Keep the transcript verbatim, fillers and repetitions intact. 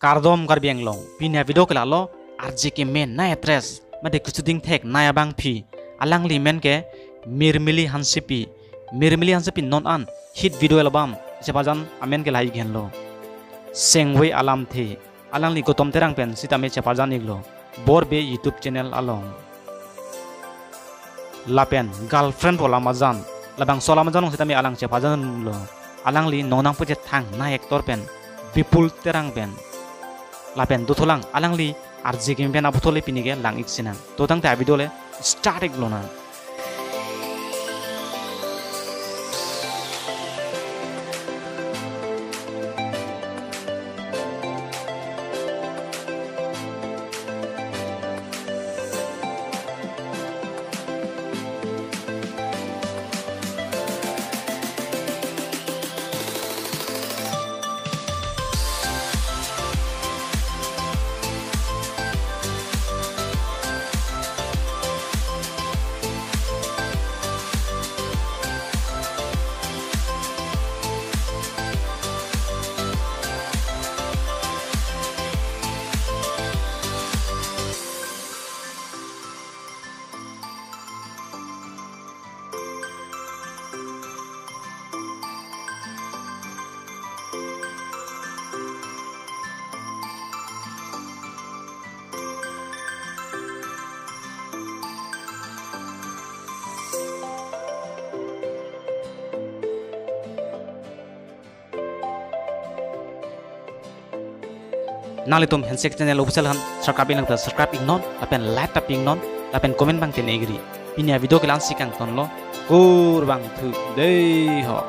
Kardom Karbi Anglong, pini avideo ke lalo, R J K men nai actress, mate kachuding thek nai abangpi, alangli men ke Mirmili Hansepi, Mirmili Hansepi non an hit video album chepajan amen ke lahai henlo. Sengve Alamthe, alangli Gautam Terang pen sitame chepajan iklo, Borbe YouTube channel along. Lapen Girlfriend pu alam ajan, labangso alam ajan along sitame alang chepajanlo. Alangli non nangpachethang nai actor pen, Bipul Terang pen. Lapen dothulang alangli R J K men pen aputhot le pini ke lang ik sinang. To tangte avideo le start ik lonang. Nanglitum Handshake channel official aphan subscribe iknon, subscribe iknon, lapen like ta pi iknon, lapen comment abang tene ikri. Pini avideo ke la-ansi kangtonlo, kurvangthu dei ho.